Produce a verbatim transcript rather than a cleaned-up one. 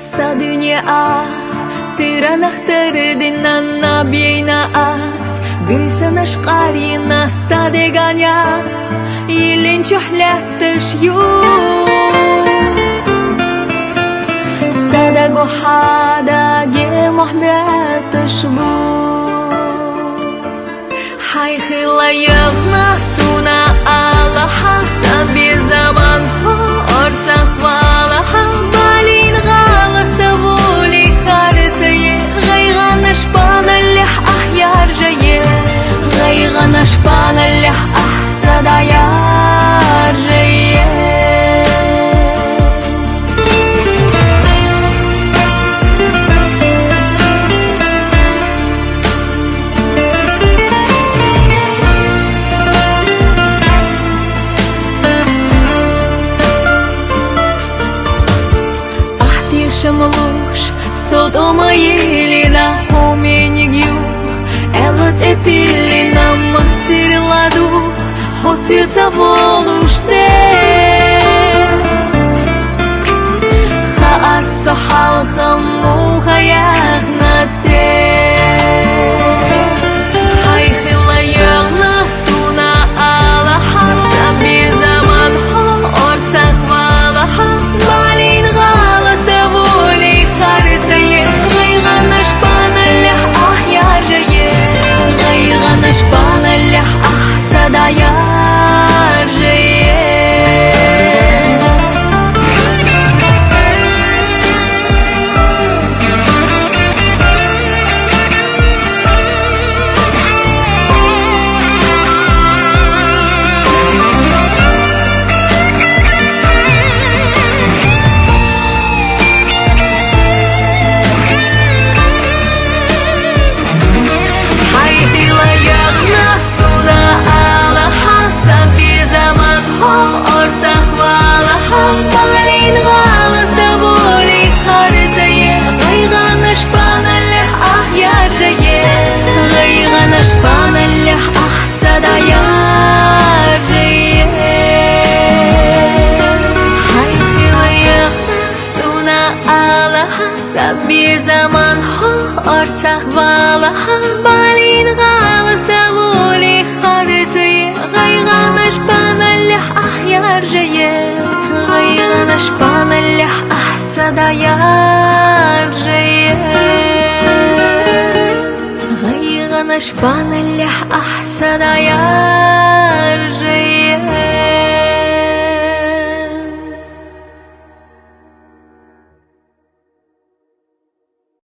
Са дүнеэ, тэрэ нагтар дэнэ набиена ас, бүүсэнэш гарина садай ганяа, илин чухлааташ юу. Садай гуһада гэмэ мохмяташ бү. Һайхыла ёһоной сууна алаһан, саби заман хо орцох болоһон, балин галаса бүли харцые, гайганаш баналлях ах яржае, гайганаш баналлях ах садаяаржае. Ах тиишэ мүлөш содомойлина хоминиг юу, элэцэтылина махсирладу хосыца болуште. Хаат сохалхам мухаяхнате. Һайхыла ёһоной сууна алаһан, саби заман хо орцох болоһон, балин галаса бүли харцые, гайганаш баналлях ах яржае, гайганаш баналлях ах садаяаржае. Һайхыла ёһоной сууна алаһан, саби заман хо орцох болоһон, балин галаса бүли харцые, гайганаш баналлях ах яржае, гайганаш баналлях ах садаяаржае. Һайхыла ёһоной сууна алаһан, саби заман хо орцох болоһон, балин галаса бүли харцые, гайганаш баналлях ах яржае, гайганаш баналлях ах садаяаржае. Гайганаш баналлях ах садаяаржае.